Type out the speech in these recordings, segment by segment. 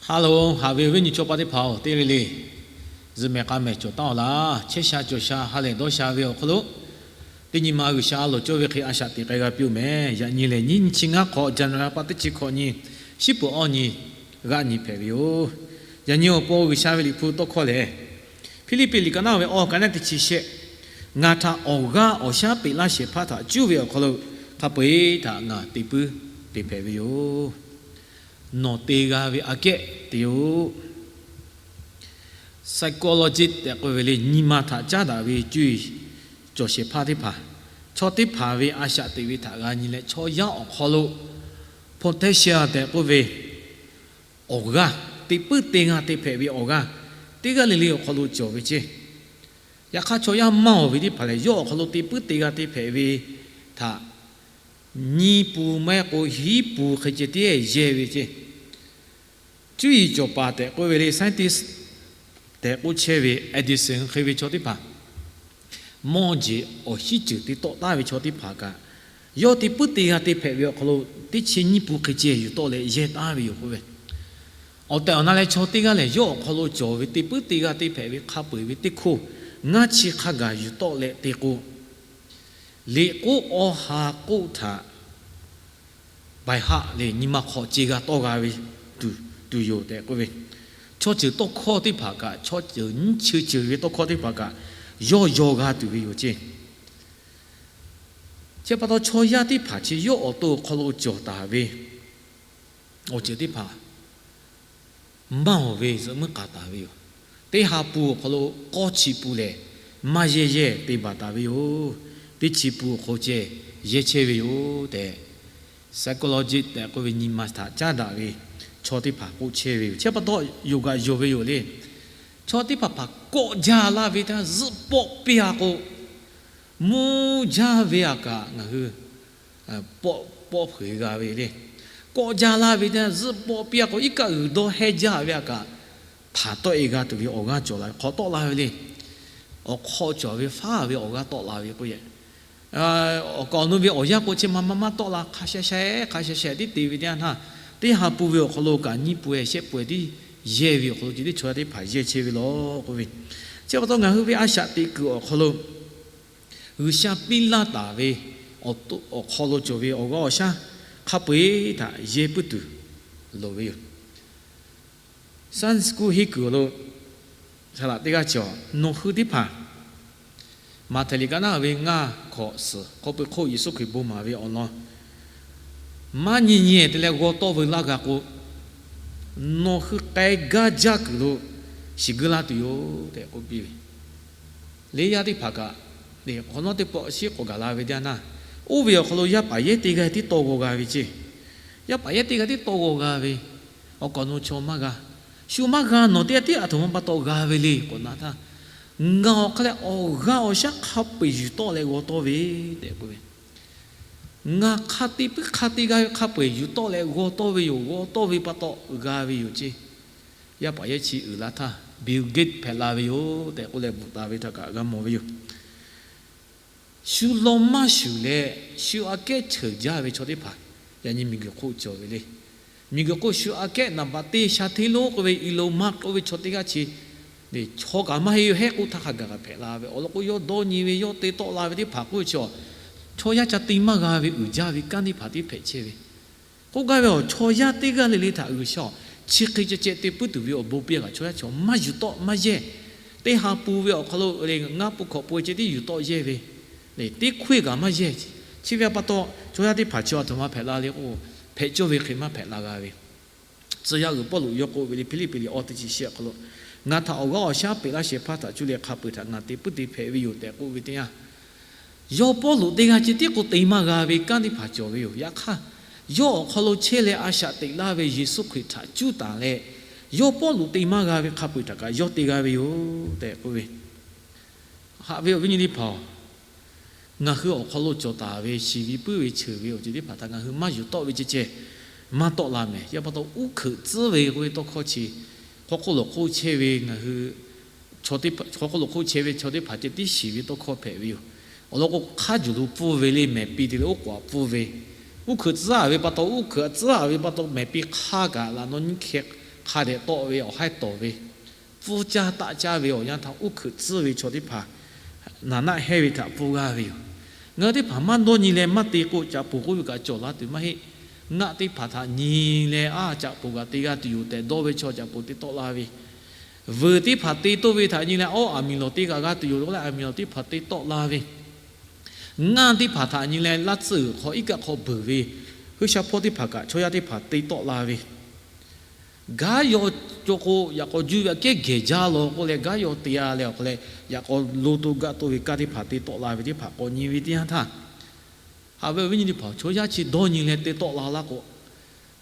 Hello, haꞈ ve awˬ viˉ nyi chaw paˍ teˇ hpaˍ-oˬ, teˇ g'aˇ le le zuhꞈ mehˍ k'a mehˍ cawˬ taˍ-oˬ laˇ. Chehˇ sha cawˬ sha ha lehˬ dawˇ sha ve awˬ hk'aw lo, teˇ nyi ma G'uiˬsha a loˍ cawˇ ve hk'e a shaꞈ teꞈ k'ai g'a piˇ-oˬ mehˍ. Yaꞈ nyi lehˬ, nyiˇ nyiˇ chi ngaˇ hk'awꞈ, January pa teˇ chi hkawꞈ nyi, shiˉ puˍ awˇ nyi g'aˆ nyi hpehꞈ ve yoˬ. Yaꞈ nyi awˬ pon G'uiˬsha ve Liꞈ hpu tawˇ hkawˇ lehˬ, Hpiˇliˇpiˆ liꞈ ka naˉ ve awˬ ka naˉ teˇ chi shehˆ, ngaˬ htaꞈ awˬ g'aˇ awˬ shaˉ peꞈ laˇ shehˍ hpaˇ htaꞈ cuˇ ve awˬ hk'aw lo, hk'a peu-eˬ htaꞈ ngaˬ te puiˉ te hpehꞈ ve yoˬ. Nawˬ te g'a ve aꞈ kehˉ te-oˬ. Psychologist tehꞈ k'oˆ ve le, nyi ma htaꞈ caˉ daꞈ ve cuˇ yiˍ cawˬ shehˍ hpaˇ teˇ hpaˍ, chaw teˇ hpaˍ ve a shaꞈ teꞈ ve htaꞈ g'a nyi leh, chaw yaˇ awˬ hk'aw lo potential tehꞈ k'oˆ ve awˬ g'aˇ, te puiˉ te g'a te hpehꞈ ve awˬ g'aˇ, teˇ g'aˇ le le awˬ hk'aw lo cawˬ ve ceˇ. Yaꞈ hk'aˇ, chaw yaˇ maˇ awˬ ve teˇ hpaˍ lehˬ, yawˇ awˬ hk'aw lo te puiˉ te g'a te hpehꞈ ve htaꞈ nyiˇ pu maˇ heˆ k'o hiˉ pu hk'e ceh tiˉ yehˇ ve ceˇ. Cuˇ yiˍ cawˬ paˍ tehꞈ k'oˆ ve le, scientist tehꞈ k'oˆ chehˇ ve Edison hk'e ve chaw teˇ hpaˍ, mawˇ jeˬ awˬ shiˉ ceuˬ te tawˆ taˍ ve chaw teˇ hpaˍ kaꞈ, yawˇ te puiˉ te g'a te hpehꞈ ve awˬ hk'aw lo teˇ chi nyiˇ pu hk'e ceh yuˬ tawˆ leh yehˇ taˍ ve yoˬ k'oˆ ve. Awˬ tehˬ awˬ na leh chaw teˇ g'aˇ lehˬ, yawˇ awˬ hk'aw lo cawˬ ve te puiˉ te g'a te hpehꞈ ve hk'a peu-eˬ ve teˇ hkoˇ ngaˇ chi hk'a gaˬ yuˬ tawˆ leh te k'o, liꞈ k'oˆ awˬ ha k'oˆ htaꞈ baiˬ haˆ leh nyi ma hk'aw ce g'a tawˆ g'a ve tuˬ, tuˬ yoˬ tehꞈ k'oˆ ve. Chaw ceuˬ tawˇ hkawˇ teˇ hpaˍ kaꞈ, chaw ceuˬ nyiˇ chi ceuˬ ve tawˇ hkawˇ teˇ hpaˍ kaꞈ yawˇ yaw g'a tuˬ ve yoˬ ceˇ. Chi pa taw chaw yaˇ teˇ hpaˍ chi yawˇ awˬ to awˬ hk'aw lo cawˬ taˍ ve awˬ ceuˬ teˇ hpaˍ maˇ awˬ ve zuhꞈ muiˉ k'aˍ taˍ ve yoˬ. Teˇ ha pu awˬ hk'aw lo k'awˇ chi pu lehˬ, maˇ yehˇ yehˇ te baˬ taˍ ve yoˬ. Teˇ chi pu awˬ hk'aw lo ceh yehˇ chehˇ ve yoˬ tehꞈ, psychologist tehꞈ k'oˆ ve nyi ma htaꞈ caˉ daꞈ ve chaw teˇ hpaˍ k'oˆ chehˇ ve yoˬ. Chi pa taw yoˬ kaꞈ yonˍ ve yoˬ le. Chaw teˇ hpaˍ hpaˍ kawˆ jaˇ laˇ ve htaˇ zuhˆ pawˆ piˇ-a k'o, mvuhˇ jaˇ ve aꞈ kaꞈ ngaˬ hui pawˆ pawˆ hpeuꞈ g'a ve le. Kawˆ jaˇ laˇ ve htaˇ zuhˆ pawˆ piˇ-a k'o, iˉ kaˆ g'uiˬ dawˇ hehnˇ jaˇ ve aꞈ kaꞈ htaˍ tawˆ-e g'a tuˬ ve awˬ g'aˇ cawˬ la ve hk'aw tawˆ la ve le. Awˬ hk'aw cawˬ ve faˉ ve awˬ g'aˇ tawˆ la ve k'oˆ yehˬ, awˬ kaˍ awˬ nu ve awˬ yanˇ k'o, chi ma ma maˇ tawˆ la, hk'a sha sha-e hk'a sha sha-e tiˉ te ve teˇ yanˇ htaˇ, teˇ ha pu ve awˬ hk'aw lo kaꞈ nyiˇ pu-e shehˆ pu-e tiˉ yehˇ ve awˬ hk'aw lo ceh tiˉ chaw yaˇ teˇ hpaˍ yehˇ chehˇ ve law k'oˆ ve. Chi pa taw ngaˬ hui ve a shaꞈ teꞈ kuiˬ awˬ hk'aw lo G'uiˬsha piˇ laˇ taˍ ve awˬ hk'aw lo cawˬ ve awˬ g'aˇ awˬ shaˉ hk'a peu-eˬ htaꞈ yehˇ puiˉ tuˬ loˍ ve yoˬ. Sunday school henˇ kuiˬ awˬ lo saˍ laꞈ teˇ g'aˇ cawˬ, nawˬ hui teˇ hpaˍ Maꞈhtehˍ liꞈ ka naˉ ve ngaˇ hkawꞈ suhˍ hk'aw peu hk'oˆ Yeˍsuˆ Hkriꞈ bon maˍ ve awˬ lawn maˇ nyi nyi te leh g'aw tawˆ veu laˇ g'a k'o, nawˬ hui k'ai gaˇ jaˇ kuiˬ lo shiˍ guˇ laˇ tuˬ yoˬ tehꞈ k'oˆ piˇ ve. Leˇ yaˇ teˇ hpaˍ kaꞈ, hk'awꞈ nawˉ teˇ pawˆ shiˉ k'awꞈ gaˬ la ve teˇ yanˇ, oˇ ve awˬ hk'aw lo yaˇ paˍ yehˉ teˇ g'aˇ tiˉ tawˇ g'aw g'a ve ceˇ. Yaˇ paˍ yehˉ teˇ g'aˇ tiˉ tawˇ g'aw g'a ve, awˬ kaˍ awˬ nu chaw maˇ g'a. Shu maˇ g'a nawˬ teˇ g'aˇ tiˉ aˬ htoꞈ ma pa taw g'a ve le k'awꞈ na htaˇ, ngaˬ awˬ hk'a leh awˬ g'aˇ awˬ shaˉ hk'a peu-eˬ yuˬ tawˆ leh g'aw tawˇ ve tehꞈ k'oˆ ve. Ngaˬ hk'a te puiˉ hk'a te g'a ve hk'a peu-eˬ yuˬ tawˆ leh g'aw tawˇ ve yoˬ. G'aw tawˇ ve pa taw g'a ve yoˬ ceˇ. Yaˇ paˍ yehˉ chi uiˍ la htaˇ Bill Gates hpehꞈ la ve yoˬ tehꞈ k'oˆ leh bvuhꞈ taˍ ve htaꞈ kaꞈ g'a mawˬ ve yoˬ. Shu law maˇ shuˍ leh, shu aꞈ kehˉ cheuˬ jaˇ ve chaw teˇ hpaˍ yaꞈ nyi miˬguiˬ hk'oˆ cawˬ ve le. Miˬguiˬ hk'oˆ shu aꞈ kehˉ naˍ baꞈ teˇ sha hteˇ lonˉ k'oˆ ve Elon Musk k'oˆ ve chaw teˇ g'aˇ chi, chaw kaꞈ maˇ heˆ yoˬ, hehˉ k'oˆ htaˇ hk'a gaˬ kaꞈ hpehꞈ la ve awˬ lawn k'o, yawˇ dawˇ nyi ve yawˇ te tawˆ la ve teˇ hpaˍ k'oˆ ve chi, chaw yaˇ ca te maˇ g'a ve uiˍ jaˇ ve kanˉ teˇ hpaˍ tiˉ hpehꞈ chehˇ ve. K'oˆ gaˇ ve awˬ chaw yaˇ teˇ g'aˇ le le htaꞈ G'uiˬsha chi hk'e ceh ceh te puiˉ tuˬ ve awˬ bon piˇ kaꞈ chaw yaˇ chi maˇ yuˬ tawˆ maˇ yehˇ. Teˇ ha pu ve awˬ hk'aw lo ngaˇ pu hkawꞈ pu-e ceh tiˉ yuˬ tawˆ yehˇ ve, teˇ hkawehˇ kaꞈ maˇ yehˇ. Chi ve pa taw chaw yaˇ teˇ hpaˍ chi aˬ htoꞈ ma hpehꞈ la le k'o, hpehꞈ cawˇ ve hk'e maˇ hpehꞈ la g'a ve. Tcuh yaˇ uiˍ Pawˇluꞈ yawˇ k'oˆ ve le, Hpiˇliˇpiˆ liꞈ awˇ teˇ chi shehˆ awˬ hk'aw lo, ngaˬ htaꞈ awˬ g'aˇ awˬ shaˉ peꞈ laˇ shehˍ hpaˇ htaꞈ cuˇ leh hk'a peu-eˬ htaꞈ ngaˬ te puiˉ te hpehꞈ ve yoˬ tehꞈ k'oˆ ve teˇ yanˇ, yawˇ Pawˇluꞈ teˇ g'aˇ ceh tiˉ k'o te maˇ g'a ve kanˉ teˇ hpaˍ cawˬ ve yoˬ. Yaꞈ hk'aˇ, yawˇ awˬ hk'aw lo chehˇ leh a shaꞈ teꞈ laˇ ve Yeˍsuˆ Hkriꞈ htaꞈ cuˇ taˍ leh, yawˇ Pawˇluꞈ te maˇ g'a ve hk'a peu-eˬ htaꞈ kaꞈ yawˇ te g'a ve yoˬ tehꞈ k'oˆ ve. Haꞈ ve awˬ viˉ nyi teˇ hpaˍ-oˬ, ngaˬ hui awˬ hk'aw lo cawˬ taˍ ve shiˍ ve puiˉ ve cheuˬ ve awˬ ceuˬ teˇ hpaˍ htaꞈ ngaˬ hui maˇ yuˬ tawˆ ve ceh ceh maˇ tawˆ la mehˍ. Yaˇ pa taw uˉ hkeuꞈ tcuhˉ ve k'oˆ ve tawˇ hkawˇ chi, hk'aw hk'oˆ lo hk'oˆ chehˇ ve ngaˬ hui, hk'aw hk'oˆ lo hk'oˆ chehˇ ve chaw teˇ hpaˍ ceh tiˉ shiˍ ve tawˇ hkawˇ hpehꞈ ve yoˬ. Awˬ lawn k'o, hk'aˇ juˬ lo pfuhˇ ve le mehˍ piˇ te leh oˉ k'oˍ aꞈ pfuhˇ ve, uˉ hkeuꞈ tcuhˉ ve pa taw, uˉ hkeuꞈ tcuhˉ ve pa taw mehˍ piˇ hk'aˇ kaꞈ laꞈ naw nyiˇ hkeh hk'a dehꞈ tawˆ ve awˬ haiˉ tawˍ ve, pfuhˇ caˇ taˆ caˇ ve awˬ yanˇ htaꞈ uˉ hkeuꞈ tcuhˉ ve chaw teˇ hpaˍ naˍ naˆ hehˇ ve htaꞈ pfuhˇ g'aˇ ve yoˬ. Ngaˬ hui teˇ hpaˍ maˇ dawˇ nyi leh maˇ te k'o, caꞈ poˍ k'oˆ ve kaꞈ cawˬ la tuˬ maˇ heˆ. Ngaˆ teˇ hpaˍ htaꞈ nyi leh, a, caꞈ poˍ kaꞈ te g'a tuˬ yoˬ tehꞈ dawˇ ve chaw caꞈ poˍ te tawˆ la ve, vuiˬ teˇ hpaˍ te toˇ ve htaꞈ nyi leh, oˇ, aˬ miˍ lawˬ te kaꞈ g'a tuˬ yoˬ k'oˆ leh, aˬ miˍ lawˬ teˇ hpaˍ te tawˆ la ve, ngaˇ teˇ hpaˍ htaꞈ nyi leh, laˇ tsuhˇ g'uiˬ hk'aw iˉ kaˆ hk'aw beuˬ ve, hui sha hpawˇ teˇ hpaˍ kaꞈ chaw yaˇ teˇ hpaˍ te tawˆ la ve, gaˉ yaw cawˬ k'o, yaꞈ k'aw juˇ ve aꞈ kehˉ gehˬ jaˇ law k'oˆ leh, gaˉ yaw te-a leh awˬ hk'aw leh, yaꞈ k'aw lo to gaˆ to ve kaˇ teˇ hpaˍ te tawˆ la ve teˇ hpaˍ k'awꞈ nyi ve teˇ yanˇ htaˇ, haꞈ ve awˬ viˉ nyi teˇ hpaˍ, chaw yaˇ chi dawˇ nyi leh te tawˆ la laˇ k'o,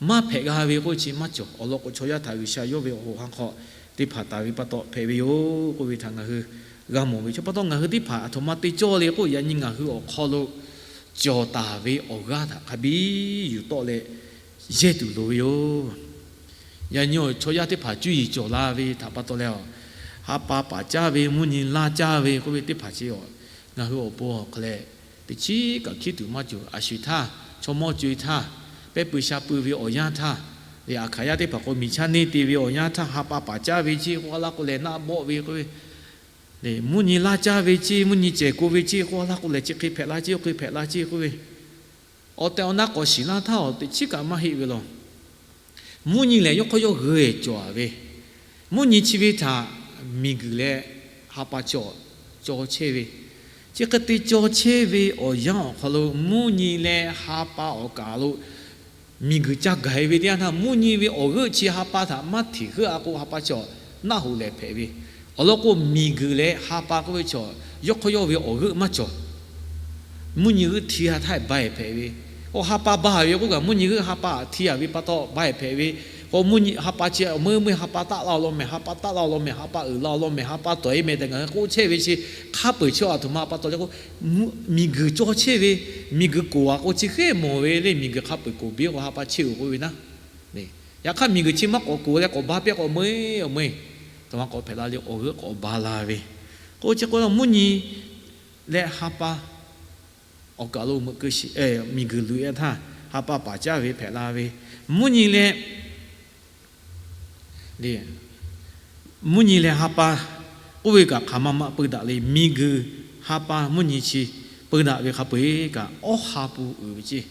maˇ hpehꞈ g'a ve k'oˆ ve chi maˇ cawˬ. Awˬ lawn k'o, chaw yaˇ htaꞈ G'uiˬsha yawˇ ve awˬ hoꞈ ha hk'aw teˇ hpaˍ taˍ ve pa taw hpehꞈ ve yoˬ k'oˆ ve htaꞈ ngaˬ hui g'a mawˬ ve. Chi pa taw ngaˬ hui teˇ hpaˍ aˬ htoꞈ ma te cawˇ le k'oˆ, yaꞈ nyi ngaˬ hui awˬ hk'aw lo cawˬ taˍ ve awˬ g'aˇ htaꞈ hk'a biˇ yuˬ tawˆ leh yehˇ tuˬ loˍ ve yoˬ. Yaꞈ nyi awˬ chaw yaˇ teˇ hpaˍ cuˇ yiˍ cawˬ la ve htaꞈ pa taw leh, ha pa paˍ caˇ ve, mvuhˇ nyi laˇ caˇ ve k'oˆ ve teˇ hpaˍ chi, ngaˬ hui awˬ pon awˬ hk'aw leh teꞈ chiˉ kaꞈ hkiˉ tuˬ maˇ cawˬ. A sho-eˬ htaˇ, chaw mawˇ co-e htaˇ, pehˇ pui sha pui ve awˬ yanˇ htaˇ, aˬ hkaˍ yaˇ teˇ hpaˍ k'o miˬ chaˇ neˇ te ve awˬ yanˇ htaˇ, ha pa paˍ caˇ ve chi k'oˆ laˇ k'o lehˬ naˆ bawˆ ve k'oˆ ve, mvuhˇ nyi laˇ caˇ ve chi, mvuhˇ nyi cehˬ ko ve chi k'oˆ laˇ k'o lehˬ, chi hk'e hpehꞈ la chi, oˇ hk'e hpehꞈ la chi k'oˆ ve, awˬ tehˬ awˬ na k'awꞈ shiˍ laˇ htaˇ, teꞈ chiˉ kaꞈ maˇ heˆ ve law. Mvuhˇ nyi lehˬ yawˇ hk'aw yawˇ g'euˬ cawˬ-a ve, mvuhˇ nyi chi ve htaꞈ miˬguiˬ leh ha pa cawˬ, cawˬ chehˇ ve, chi hk'e te cawˬ chehˇ ve awˬ yanˇ awˬ hk'aw lo mvuhˇ nyi leh ha pa awˬ kaˍ lo miˬguiˬ ca gaˬ-e ve teˇ yanˇ htaˇ, mvuhˇ nyi ve awˬ g'euˆ chi ha pa htaꞈ maˇ hteꞈ heuˆ-a k'o, ha pa chaw naˆ hoꞈ lehˬ hpehꞈ ve. Awˬ lawn k'o, miˬguiˬ leh ha pa k'oˆ ve chaw, yawˇ hk'aw yawˇ ve awˬ g'euˆ maˇ cawˬ. Mvuhˇ nyi g'euˆ hti-a htaˇ ba-eˬ hpehꞈ ve, awˬ ha pa ba ve k'oˆ kaꞈ, mvuhˇ nyi g'euˆ ha pa htaꞈ hti-a ve pa taw ba-eˬ hpehꞈ ve, k'o mvuhˇ nyi ha pa chi meuˇ meuˇ ha pa taˆ la-o law mehˬ, ha pa taˆ la-o law mehˬ, ha pa uiˍ la-o law mehˬ, ha pa tawˍ-e mehˬ tehꞈ ngaˬ hui k'oˆ chehˇ ve chi hk'a peu-eˬ chehˇ-a aˬ htoꞈ ma pa taw le k'o, miˬguiˬ cawˬ chehˇ ve, miˬguiˬ k'oˍ-a k'o chi hk'e mawˬ ve le, miˬguiˬ hk'a peu-eˬ k'oˍ biˇ k'o ha pa chehˇ-oˬ k'oˆ ve naˉ. Yaꞈ hk'aˇ miˬguiˬ chi maˇ k'awꞈ k'oˍ leh k'awꞈ ba piˇ k'awꞈ meuˇ-e awˬ meuˇ-e, aˬ htoꞈ ma k'awꞈ hpehꞈ la le, awˬ g'euˆ k'awꞈ ba la ve, k'o chi k'o mvuhˇ nyi leh ha pa awˬ kaˍ lo meuꞈ keu shiˍ, miˬguiˬ luꞈ-e htaˇ ha pa paˍ caˇ ve hpehꞈ la ve, mvuhˇ nyi leh mvuhˇ nyi leh ha pa k'oˆ ve kaꞈ hk'aˬ ma ma peu daꞈ le. Miˬguiˬ, ha pa, mvuhˇ nyi chi peu daꞈ ve hk'a peu-eˬ kaꞈ, awˉ ha pu uiˍ ve ceˇ.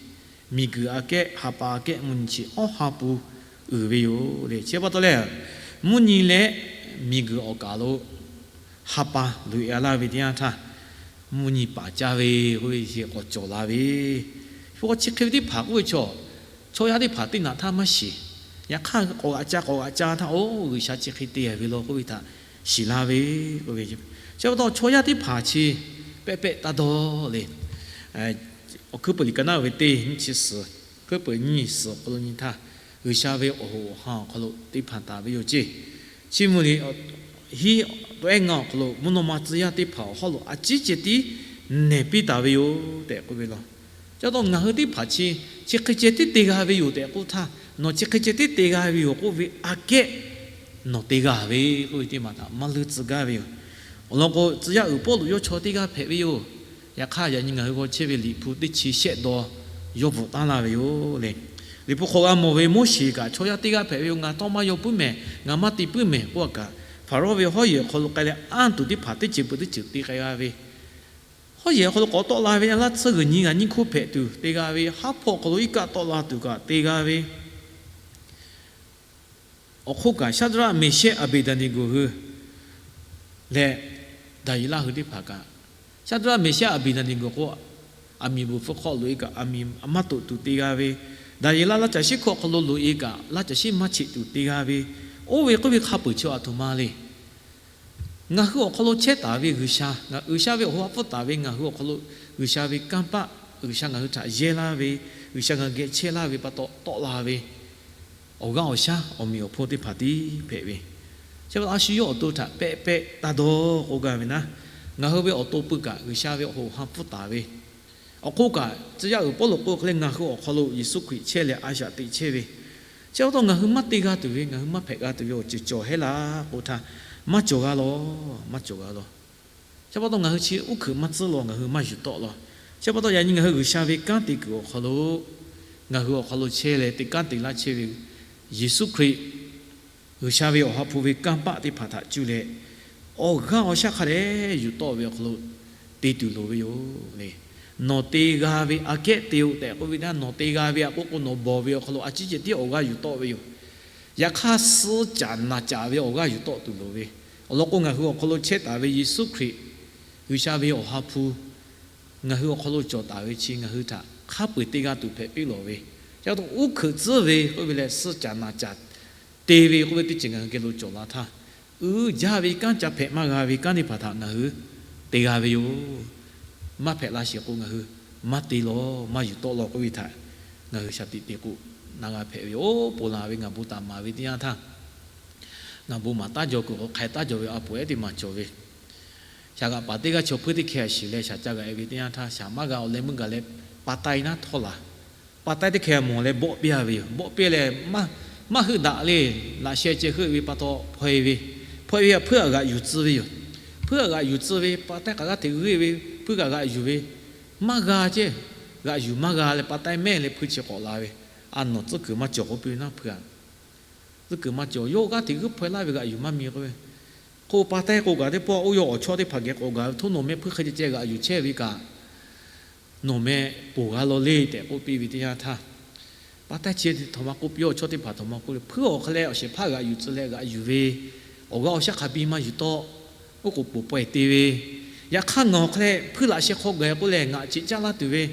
Miˬguiˬ aꞈ kehˉ ha pa aꞈ kehˉ mvuhˇ nyi chi awˉ ha pu uiˍ ve yoˬ le. Chi pa taw leh, mvuhˇ nyi leh miˬguiˬ awˬ kaˍ lo ha pa luꞈ-e laˇ ve teˇ yanˇ htaˇ, mvuhˇ nyi paˍ caˇ ve k'oˆ ve chi k'awꞈ cawˬ la ve, k'o chi hk'e ve teˇ hpaˍ k'oˆ ve chaw, chaw yaˇ teˇ hpaˍ teˇ naꞈ htaˇ maˇ shiˍ. Yaꞈ hk'aˇ k'awꞈ g'aꞈ ca k'awꞈ g'aꞈ ca htaˇ, oˇ, G'uiˬsha chi hk'e te-a ve law k'oˆ ve htaꞈ shiˍ la ve k'oˆ ve. Chi pa taw chaw yaˇ teˇ hpaˍ chi pehˆ pehˆ taˇ dawˇ le. Awˬ hkuiˉ puiˍ liꞈ ka naˉ ve teˇ nyiˇ chi suhˍ, hkuiˉ puiˍ nyiˇ suhˍ awˬ hk'aw lo nyi htaˇ, G'uiˬsha ve awˬ hoꞈ awˬ ha awˬ hk'aw lo teˇ hpaˍ taˍ ve yoˬ ceˇ. Chi mvuhˇ miˬ hiˉ tawˆ ehˉ ngaˇ awˬ hk'aw lo mvuhˇ naw ma tcuh yaˇ teˇ hpaˍ awˬ hawˉ lo a ciˉ ceh tiˉ nehˬ piˇ taˍ ve yoˬ tehꞈ k'oˆ ve law. Chi pa taw ngaˬ hui teˇ hpaˍ chi, chi hk'e ceh tiˉ te g'a ve yoˬ tehꞈ k'oˆ htaˇ, nawˬ chi hk'e ceh tiˉ te g'a ve yoˬ k'oˆ ve aꞈ kehˉ nawˬ te g'a ve k'oˆ ve teˇ maˬ htaꞈ maˇ leuˇ tcuh gaˇ ve yoˬ. Awˬ lawn k'o, tcuh yaˇ uiˍ Pawˇluꞈ yawˇ chaw teˇ g'aˇ hpehꞈ ve yoˬ. Yaꞈ hk'aˇ yaꞈ nyi ngaˬ hui g'aw chehˇ ve Liꞈ hpu teˇ chi shehˆ dawˇ yawˇ bvuhꞈ taˉ laˇ ve yoˬ le. Liꞈ hpu hk'aw g'a mawˬ ve Moˉseˍ kaꞈ chaw yaˇ teˇ g'aˇ hpehꞈ ve yoˬ. Ngaˬ tawˇ maˇ yaw puiˉ mehˍ, ngaˬ maˇ te puiˉ mehˍ k'oˆ kaꞈ, Hpaˍrawˇ ve hawˉ yehˬ awˬ hk'aw lo k'ai leh anˇ tuˬ teˇ hpaˍ teˇ ceuˬ peuˬ teˇ ceuˬ te k'ai g'a ve, hawˉ yehˬ awˬ hk'aw lo k'awꞈ tawˆ la ve, a laˇ tsuhˇ g'uiˬ nyi g'aꞈ nyiˇ hkoˇ hpehꞈ tuˬ te g'a ve, haˉ hpawˇ awˬ hk'aw lo iˉ kaˆ tawˆ la tuˬ kaꞈ te g'a ve, awˬ hk'oˆ kaꞈ Shaˍdraˆ, Meˍshehˆ, Aˍbeˍdaˍneˍgoˍ hui leh Daˍyeˍlaˆ hui teˇ hpaˍ kaꞈ, Shaˍdraˆ, Meˍshehˆ, Aˍbeˍdaˍneˍgoˍ k'o, aˬ miˍ bvuhˬ hpfuh hk'aw loꞈ-e kaꞈ, aˬ miˍ maˇ toꞈ tuˬ te g'a ve, Daˍyeˍlaˆ laˇ caˬ shiˉ hkawˇ hk'aw lo loꞈ-e kaꞈ, laˇ caˬ shiˉ maˇ cheꞈ tuˬ te g'a ve, oˇ ve k'oˆ ve hk'a peu-eˬ chi aˬ htoꞈ ma le. Ngaˬ hui awˬ hk'aw lo chehˇ taˍ ve G'uiˬsha, ngaˬ G'uiˬsha ve awˬ hoꞈ ha pfuhˇ taˍ ve ngaˬ hui awˬ hk'aw lo G'uiˬsha ve kanˇ paˆ, G'uiˬsha ngaˬ hui htaꞈ yehˇ laˇ ve, G'uiˬsha ngaˬ hui geh chehˇ laˇ ve pa taw tawˆ la ve awˬ g'aˇ awˬ shaˉ awˬ meꞈ awˬ hponˇ teˇ hpaˍ tiˉ hpehꞈ ve. Chi pa taw a shu yawˇ awˬ to htaꞈ pehˆ pehˆ taˇ dawˇ k'oˆ gaˇ ve naˉ, ngaˬ hui ve awˬ to pui kaꞈ G'uiˬsha ve awˬ hoꞈ awˬ ha pfuhˇ taˍ ve, awˬ hk'oˆ kaꞈ tcuh yaˇ uiˍ Pawˇluꞈ k'oˆ hk'e leh ngaˬ hui awˬ hk'aw lo Yeˍsuˆ Hkriꞈ chehˇ leh a shaꞈ teꞈ chehˇ ve, chi pa taw ngaˬ hui maˇ te g'a tuˬ ve, ngaˬ hui maˇ hpehꞈ g'a tuˬ ve awˬ ceuˬ cawˬ hehˉ laˇ k'oˆ htaˇ, maˇ cawˬ g'a law, maˇ cawˬ g'a law. Chi pa taw ngaˬ hui chi uˉ hkuiꞈ maˇ tcuhˉ law, ngaˬ hui maˇ yuˬ tawˆ law. Chi pa taw yaꞈ nyi ngaˬ hui G'uiˬsha ve kanˉ te kuiˬ awˬ hk'aw lo ngaˬ hui awˬ hk'aw lo chehˇ leh te kanˉ te laˇ chehˇ ve Yeˍsuˆ Hkriꞈ G'uiˬsha ve Awˬ ha hpu ve kanˇ paˆ teˇ hpaˍ htaꞈ cuˇ leh, awˬ g'aˇ awˬ shaˉ hk'a dehꞈ yuˬ tawˆ ve awˬ hk'aw lo te tuˬ loˍ ve yoˬ le. Nawˬ te g'a ve aꞈ kehˉ te-oˆ tehꞈ k'oˆ ve htaˇ, nawˬ te g'a ve aꞈ k'oˆ k'o, nawˬ bawˬ ve awˬ hk'aw lo a ciˉ ceh tiˉ awˬ g'aˇ yuˬ tawˆ ve yoˬ. Yaꞈ hk'aˇ, suh caˍ naˬ caˍ ve awˬ g'aˇ yuˬ tawˆ tuˬ loˍ ve awˬ lawn k'o, ngaˬ hui awˬ hk'aw lo chehˇ taˍ ve Yeˍsuˆ Hkriꞈ, G'uiˬsha ve Awˬ ha hpu ngaˬ hui awˬ hk'aw lo cawˬ taˍ ve chi ngaˬ hui htaꞈ hk'a peu-eˬ te g'a tuˬ hpehꞈ piˇ lawˬ ve. Chi pa taw, uˉ hkeuꞈ tcuhˉ ve k'oˆ ve leh, suh caˍ naˬ caˍ te ve k'oˆ ve teˇ ceuˬ ngaˬ hui geh lo cawˬ la htaˇ, uiˍ jaˇ ve kanˉ, ca hpehꞈ maˇ g'a ve kanˉ teˇ hpaˍ htaꞈ ngaˬ hui te g'a ve yoˬ. Maˇ hpehꞈ la sheˍ k'o, ngaˬ hui maˇ te lawˬ, maˇ yuˬ tawˆ lawˬ k'oˆ ve htaꞈ ngaˬ hui shaˍ tiꞈ te k'o, na g'a hpehꞈ ve yoˬ. Oˇ ponˬ laˬ ve ngaˬ bon taˍ maˍ ve teˇ yanˇ htaˇ, ngaˬ bon maˍ taˉ jaw kuiˬ k'o, hk'a taˉ jaw ve a poˍ ehˉ teˇ maˬ cawˬ ve, shaˍ g'aꞈ paˍ teˇ g'aˇ chaw hpuiˇ teˇ hkeh a shiˍ leh shaˍ ca g'a-e ve teˇ yanˇ htaˇ, shaˍ maˇ g'a awˬ leh meuˇ gaˬ leh, pa taiˇ naˉ htawˇ laˬ. Pa taiˇ teˇ hkeh mawˬ leh bawˆ piˇ-a ve yoˬ. Bawˆ piˇ leh, maˇ heuˆ daꞈ le. Laꞈ sheh ceh heuˆ ve pa taw hpaw-e ve, hpaw-e ve htaꞈ hpuiˇ aꞈ g'aꞈ yuˬ tcuh ve yoˬ. Hpuiˇ aꞈ g'aꞈ yuˬ tcuh ve, pa taiˇ k'aꞈ g'aˇ hteꞈ g'euˆ ve, hpuiˇ kaꞈ g'aꞈ yuˬ ve, maˇ g'a ceh, g'aꞈ yuˬ maˇ g'a leh pa taiˇ mehˇ leh hpuiˇ chi k'awꞈ la ve, A nawˬ tcuhˉ kuiˬ maˇ cawˬ k'oˆ piˇ ve naˉ hpuiˇ aꞈ. Tcuhˉ kuiˬ maˇ cawˬ, yawˇ g'aˇ hteꞈ g'euˆ hpaw-e laˇ ve g'aꞈ yuˬ maˇ mi k'oˆ ve. K'o pa taiˇ k'o kaꞈ teˇ pawˆ oˇ yawˇ awˬ chawˇ teˇ hpaˍ geh k'awꞈ gaˬ ve, Htoˇ nawˬ meh hpuiˇ hk'e ceh ceh g'aꞈ yuˬ chehˇ ve kaꞈ, nawˬ meh ponˬ g'a law le tehꞈ k'oˆ piˇ ve teˇ yanˇ htaˇ, pa taiˇ chi htawꞈ ma k'oˆ piˇ, awˬ chawˇ teˇ hpaˍ htawꞈ ma k'oˆ le, Hpuiˇ awˬ hk'e leh awˬ shehˍ hpaˇ g'aꞈ yuˬ tcuh leh g'aꞈ yuˬ ve, awˬ g'aˇ awˬ shaˉ hk'a biˇ maˇ yuˬ tawˆ. Oˇ k'oˍ poˬ pawehˇ te ve, yaꞈ hk'aˇ ngaˬ awˬ hk'e leh hpuiˇ laꞈ sheh hk'aw gaˬ k'oˆ leh ngaˬ cheꞈ caˇ laˇ tuˬ ve,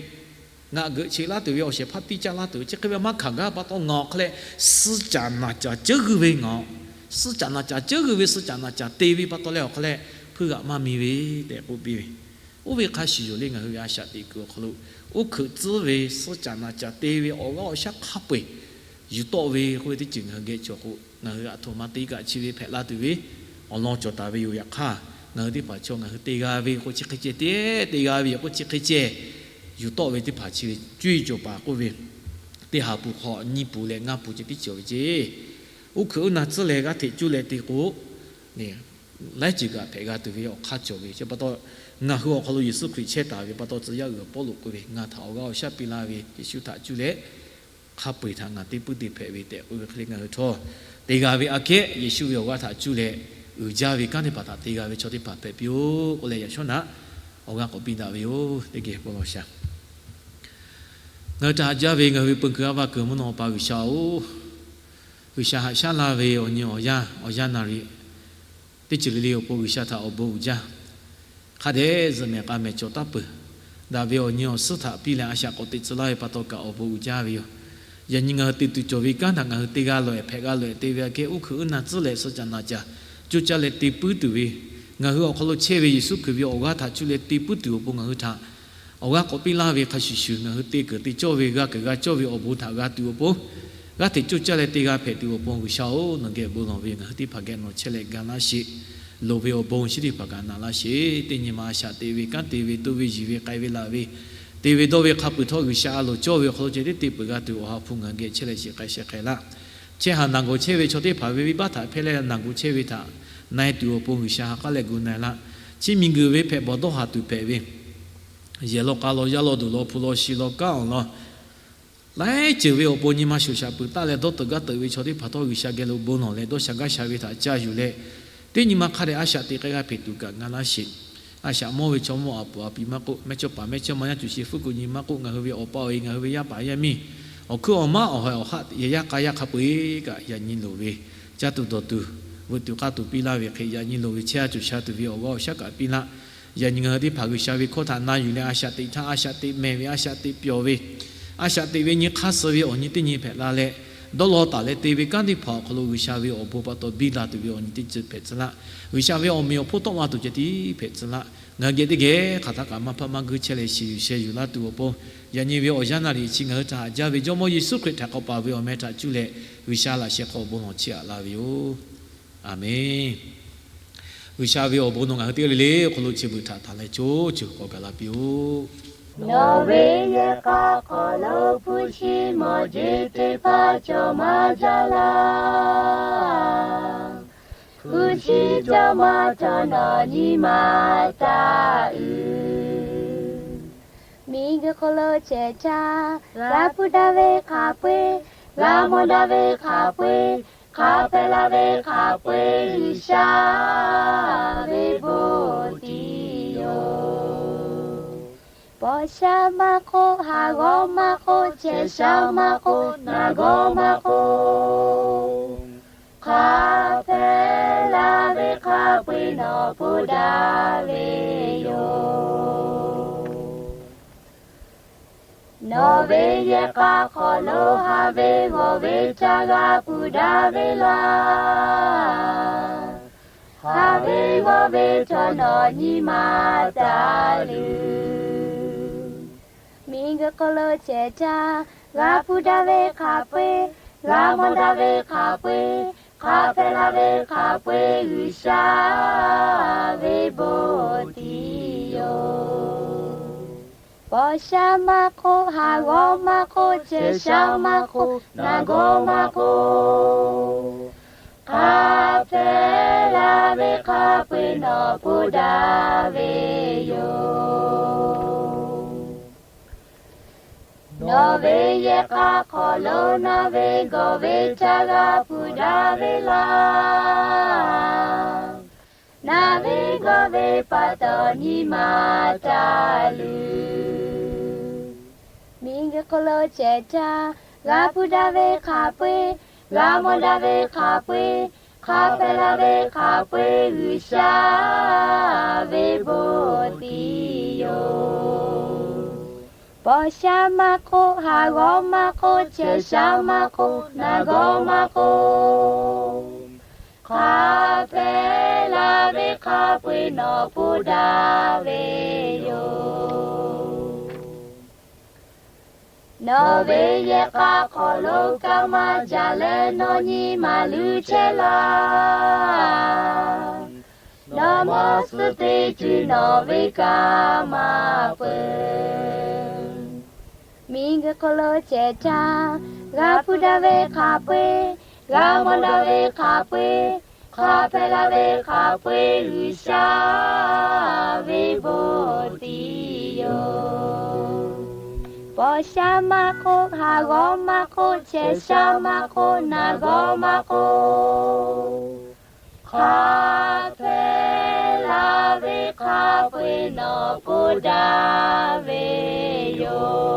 ngaˬ geuꞈ cheꞈ laˇ tuˬ ve, awˬ shehˍ hpaˇ tiˇ caˇ laˇ tuˬ ve, chi hk'e ve maˇ hkanˍ gaˇ pa taw, ngaˬ awˬ hk'e leh suh caˍ naˬ caˍ ceuˉ g'uiˇ ve, ngaˬ suh caˍ naˬ caˍ ceuˉ g'uiˇ ve, suh caˍ naˬ caˍ te ve pa taw leh awˬ hk'e leh hpuiˇ g'aꞈ maˇ mi ve tehꞈ k'oˆ piˇ ve. Oˇ ve hk'a shuˍ yoˬ le, ngaˬ hui ve a shaꞈ teꞈ kuiˬ awˬ hk'aw lo uˉ hkeuꞈ tcuhˉ ve, suh caˍ naˬ caˍ te ve, awˬ g'aˇ awˬ shaˉ hk'a peu-eˬ yuˬ tawˆ ve k'oˆ ve teˇ ceuˬ ngaˬ hui geh cawˬ k'o, ngaˬ hui aˬ htoꞈ ma te kaꞈ chi ve hpehꞈ la tuˬ ve awˬ lawn cawˬ taˍ ve yoˬ. Yaꞈ hk'aˇ, ngaˬ hui teˇ hpaˍ chaw ngaˬ hui te g'a ve k'o chi hk'e ceh te, te g'a ve yoˬ k'o chi hk'e ceh yuˬ tawˆ ve teˇ hpaˍ chi ve cuˇ yiˍ cawˬ paˍ k'oˆ ve, teˇ ha pun hk'aw nyiˇ pun leh ngaˇ pun ceh tiˉ cawˬ ve ceˇ. Uˉ hkeuꞈ uˉ na tcuhˉ leh g'aˇ hteꞈ cuˇ leh te k'o, laiˉ ceuˬ kaꞈ hpehꞈ g'a tuˬ ve awˬ hk'aˇ cawˬ ve. Chi pa taw, ngaˬ hui awˬ hk'aw lo Yeˍsuˆ Hkriꞈ chehˇ taˍ ve pa taw, tcuh yaˇ uiˍ awˬ Pawˇluꞈ k'oˆ ve, Ngaˬ htaꞈ awˬ g'aˇ awˬ shaˉ piˇ laˇ ve Yeˍsuˆ htaꞈ cuˇ leh hk'a peu-eˬ htaꞈ ngaˬ te puiˉ te hpehꞈ ve tehꞈ k'oˆ ve hk'e le, ngaˬ hui htawˇ te g'a ve aꞈ kehˉ Yeˍsuˆ ve awˬ g'aˇ htaꞈ cuˇ leh uiˍ jaˇ ve kanˉ teˇ hpaˍ htaꞈ te g'a ve chaw teˇ hpaˍ hpehꞈ piˇ-oˆ k'oˆ leh, yaꞈ shawˉ naꞈ awˬ g'aˇ k'awꞈ piˇ daꞈ ve yoˬ. Teˇ geh bon lawˬ shaˍ. Ngaˬ hui htaꞈ haꞈ jaˇ ve ngaˬ hui ve peu kuiˬ a va kuiˬ mvuhˇ naw awˬ pa G'uiˬsha-oˬ, G'uiˬsha haꞈ shaˉ laˇ ve awˬ nyi awˬ yanˇ, awˬ yanˇ naˍ riˍ teˇ ceuˬ le le awˬ pon G'uiˬsha htaꞈ awˬ bon uiˍ jaˇ. Hk'a dehꞈ zuhꞈ mehˍ k'a mehˍ cawˬ taˉ peuˬ. Daꞈ ve awˬ nyi awˬ suhˉ htaꞈ piˇ leh a shaꞈ k'awꞈ teꞈ tcuh laˇ ve pa taw kaꞈ awˬ bon uiˍ jaˇ ve yoˬ. Yaꞈ nyi ngaˬ hui te tuˬ cawˬ ve kanˉ htaꞈ ngaˬ hui te g'a lawˬ-ehˍ hpehꞈ g'a lawˬ-ehˍ te ve aꞈ kehˉ uˉ hkeuꞈ uˉ na tcuhˉ leh suh caˍ naˬ caˍ coˇ caˇ leh te puiˉ tuˬ ve, ngaˬ hui awˬ hk'aw lo chehˇ ve Yeˍsuˆ Hkriꞈ ve awˬ g'aˇ htaꞈ cuˇ leh te puiˉ tuˬ awˬ pon ngaˬ hui htaꞈ awˬ g'aˇ k'awꞈ piˇ laˇ ve hk'a shuˍ shuˍ, ngaˬ hui te kuiˬ te cawˇ ve, g'a kuiˬ g'a cawˇ ve awˬ bon htaꞈ g'a tuˬ awˬ pon, g'aˇ hteꞈ coˇ caˇ leh te g'a hpehꞈ tuˬ awˬ pon G'uiˬsha-oˬ, nawˬ geh bon lawˬ ve ngaˬ hui teˇ hpaˍ geh nawˬ chehˇ leh ga laˇ sheˍ. Loˍ ve awˬ bon chi teˇ hpaˍ kaꞈ naꞈ laˇ sheˍ. Teˇ nyi ma a shaꞈ teꞈ ve, kanˉ te ve, to ve, yiˬ ve, k'ai ve, laˬ ve, te ve dawˇ ve hk'a peu-eˬ htawˇ G'uiˬsha a loˍ cawˇ ve awˬ hk'aw lo ceh tiˉ te peuˬ g'a tuˬ Awˬ ha hpu ngaˬ hui geh chehˇ leh shiˍ k'ai sheh hk'e laˇ. Chehˇ haˍ naˬ gawˬ chehˇ ve chaw teˇ hpaˍ ve venˇbaˆ htaꞈ hpehˇ leh naˬ gawˬ chehˇ ve htaꞈ na-e tuˬ awˬ pon G'uiˬsha ha k'aˉ leh gu na-e laˇ. Chi miˬguiˬ ve hpehꞈ bawˬ dawˇ haˍ tuˬ hpehꞈ ve, yehˬ law k'a law, yaˇ law duˬ law, hpu law shi law, kanˉ awˬ lawn, laiˉ ceuˬ ve awˬ pon nyi ma shoˍ shaꞈ peuˬ taˆ leh dawˇ teuꞈ gaˇ teuꞈ ve chaw teˇ hpaˍ htawˇ G'uiˬsha geh lo bon lawˬ leh dawˇ sha gaˇ sha ve htaꞈ ca yuˬ leh, teˇ nyi ma hk'a dehꞈ a shaꞈ teꞈ k'ai g'a hpeꞈ tuˬ kaꞈ ngaˬ laˇ sheˍ. A shaꞈ mawˇ ve chaw mawˇ a puˍ a pi maˇ k'oˆ, mehˇchawˇ paˍ mehˇchawˇma yaˇ cuˬ shi fuˉ kuiˬ nyi maˇ k'oˆ, ngaˬ hui ve awˬ pa awˬ e, ngaˬ hui ve yaˇ paˍ yaˇ miˇ, awˬ hkuiˉ awˬ maˉ awˬ hawehˬ awˬ haˆ yehˬ yaˇ k'a yaˇ hk'a peu-eˬ kaꞈ yaꞈ nyi loˍ ve, caˇ tuˬ dawˬ tuˬ, veuꞈ tuˬ k'aˇ tuˬ piˇ laˇ ve hk'e yaꞈ nyi loˍ ve chehˇ a cawˬ sha tuˬ ve awˬ g'aˇ awˬ shaˉ kaꞈ piˇ laˇ. Yaꞈ nyi ngaˬ hui teˇ hpaˍ G'uiˬsha ve hkawˇ htaꞈ na yuˬ leh a shaꞈ teꞈ htaˇ, a shaꞈ teꞈ mehˍ ve, a shaꞈ teꞈ pyawˬ ve, a shaꞈ teꞈ ve nyi hk'aˇ suh ve awˬ nyi teˇ nyi hpehꞈ la leh, dawˇ law taˍ leh te ve kanˉ teˇ hpaˍ awˬ hk'aw lo G'uiˬsha ve awˬ bon pa taw biˇ la tuˬ ve awˬ nyi teˇ ceuˬ hpehꞈ tcuh laˇ. G'uiˬsha ve awˬ meꞈ awˬ hponˇ tawˆ la tuˬ ceh tiˉ hpehꞈ tcuh laˇ. Ngaˬ hui geh teˇ geh hk'aˬ htaˇ kaꞈ maˇ hpaˆ maˇ guiˇ chehˇ leh shiˍ yuˬ sheh yuˬ laˇ tuˬ awˬ pon, yaꞈ nyi ve awˬ yanˇ naˍ riˍ chi ngaˬ hui htaꞈ haꞈ jaˇ ve Jawˇmawˇ Yeˍsuˆ Hkriꞈ htaꞈ k'awꞈ paˍ ve awˬ meh htaꞈ cuˇ leh G'uiˬsha laꞈ sheh hk'aw bon lawˬ chiˇ aꞈ laˇ ve yoˬ. Aˬmenˍ. G'uiˬsha ve awˬ bon nawˬ ngaˬ hui teˇ g'aˇ le le awˬ hk'aw lo chi beuꞈ htaꞈ tanˬ leh co co k'awꞈ gaˬ la piˇ-oˆ. Nawˬ ve yehˬ k'a hk'aw lo hpu shi mawˬ jeˬ teˇ hpaˍ cawˬ maˇ jaˇ laˇ. Hpu shi cawˬ maˇ cawˬ nawˬ nyi ma taˇ uiˍ. Miˬguiˬ hk'aw lo chehˇ caˇ, g'a hpu daꞈ ve hk'a peu-eˬ, g'a mawˬ daꞈ ve hk'a peu-eˬ, Hk'a hpehꞈ la ve hk'a peu-eˬ G'uiˬsha ve bon tiˉ yoˬ. Paw sha maˇ k'oˆ, haˍ g'awˇ maˇ k'oˆ, chehˇ sha maˇ k'oˆ, naˬ gawˇ maˇ k'oˆ, hk'a hpehꞈ la ve hk'a peu-eˬ nawˬ hpu daꞈ ve yoˬ. Nawˬ ve yehˬ k'a hk'aw lo haˍ ve g'awˬ ve ca g'a hpu daꞈ ve laˇ. Haˍ ve g'awˬ ve chaw nawˬ nyi ma taˍ luˬ. Miˬguiˬ hk'aw lo chehˇ htaˇ, g'a hpu daꞈ ve hk'a peu-eˬ, g'a mawˬ daꞈ ve hk'a peu-eˬ, hk'a hpehꞈ la ve hk'a peu-eˬ G'uiˬsha ve bon tiˉ yoˬ. Paw sha maˇ k'oˆ, haˍ g'awˇ maˇ k'oˆ, chehˇ sha maˇ k'oˆ, naˬ gawˇ maˇ k'oˆ, hk'a hpehꞈ la ve hk'a peu-eˬ nawˬ hpu daꞈ ve yoˬ. Nawˬ ve yehˬ k'a hk'aw lo naˬ ve gawˬ ve ca g'a hpu daꞈ ve laˇ. Naˬ ve gawˬ ve pa taw nyi ma taˍ luˬ. Miˬguiˬ hk'aw lo chehˇ htaˇ, g'a hpu daꞈ ve hk'a peu-eˬ, g'a mawˬ daꞈ ve hk'a peu-eˬ, hk'a hpehꞈ la ve hk'a peu-eˬ G'uiˬsha ve bon tiˉ yoˬ. Paw sha maˇ k'oˆ, haˍ g'awˇ maˇ k'oˆ, chehˇ sha maˇ k'oˆ, naˬ gawˇ maˇ k'oˆ, hk'a hpehꞈ la ve hk'a peu-eˬ nawˬ hpu daꞈ ve yoˬ. Nawˬ ve yehˬ k'a hk'aw lo kaˇ maˇ jaˇ leh nawˬ nyi ma luˬ chehˇ laˇ. Nawˬ mawˇ suh teˇ ceuˬ nawˬ ve kaˇ maˇ peuˬ. Miˬguiˬ hk'aw lo chehˇ htaˇ, g'a hpu daꞈ ve hk'a peu-eˬ, g'a mawˬ daꞈ ve hk'a peu-eˬ, hk'a hpehꞈ la ve hk'a peu-eˬ G'uiˬsha ve bon tiˉ yoˬ. Paw sha maˇ k'oˆ, haˍ g'awˇ maˇ k'oˆ, chehˇ sha maˇ k'oˆ, naˬ gawˇ maˇ k'oˆ, hk'a hpehꞈ la ve hk'a peu-eˬ nawˬ hpu daꞈ ve yoˬ.